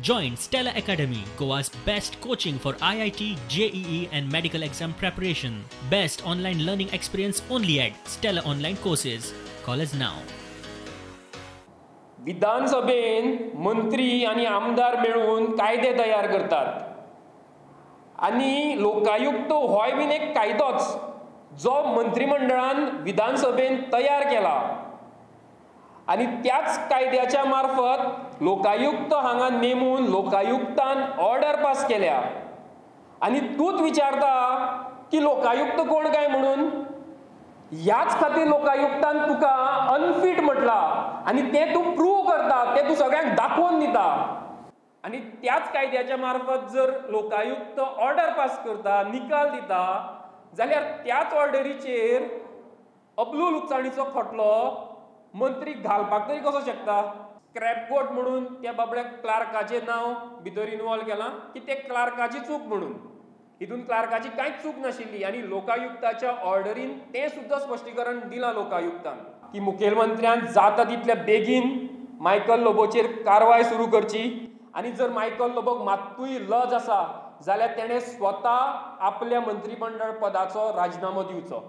Join Stella Academy, Goa's best coaching for IIT, JEE, and medical exam preparation. Best online learning experience only at Stella Online Courses. Call us now. विधानसभेन मंत्री आनी आमदार मेळून कायदे तयार करतात आनी लोकायुक्त होय बीन एक कायदोच जो मंत्रीमंडळान विधानसभेन तयार केला आनी त्याच कायद्याच्या मार्फत लोकायुक्त हांगा नेमून लोकायुक्तान ऑर्डर पास केल्या. आनी तूंच विचारता की लोकायुक्त कोण काय म्हणून? ह्याच खातीर लोकायुक्तान तुका अनफीट म्हटलां आनी तें तूं प्रूव करता, तें तूं सगळ्यांक दाखोवन दिता. आनी त्याच कायद्याच्या मार्फत जर लोकायुक्त ऑर्डर पास करता, निकाल दिता, जाल्यार त्याच ऑर्डरीचेर अब्लू लुकसाणीचो खटलो मंत्री घालपाक तरी कसो शकता? स्क्रॅपगोट म्हणून त्या बाबड्या क्लार्काचें नांव भितर इनवॉल्व केलां की ते क्लार्काची चूक म्हणून. हितून क्लार्काची कांयच चूक नाशिल्ली आनी लोकायुक्ताच्या ऑर्डरीन तें सुद्दां स्पश्टीकरण दिलां लोकायुक्तान की मुखेलमंत्र्यान जाता तितल्या बेगीन मायकल लोबोचेर कारवाय सुरू करची आनी जर मायकल लोबोक मात्तूय लज आसा जाल्यार तेणें स्वता आपल्या मंत्रीमंडळ पदाचो राजिनामो दिवचो.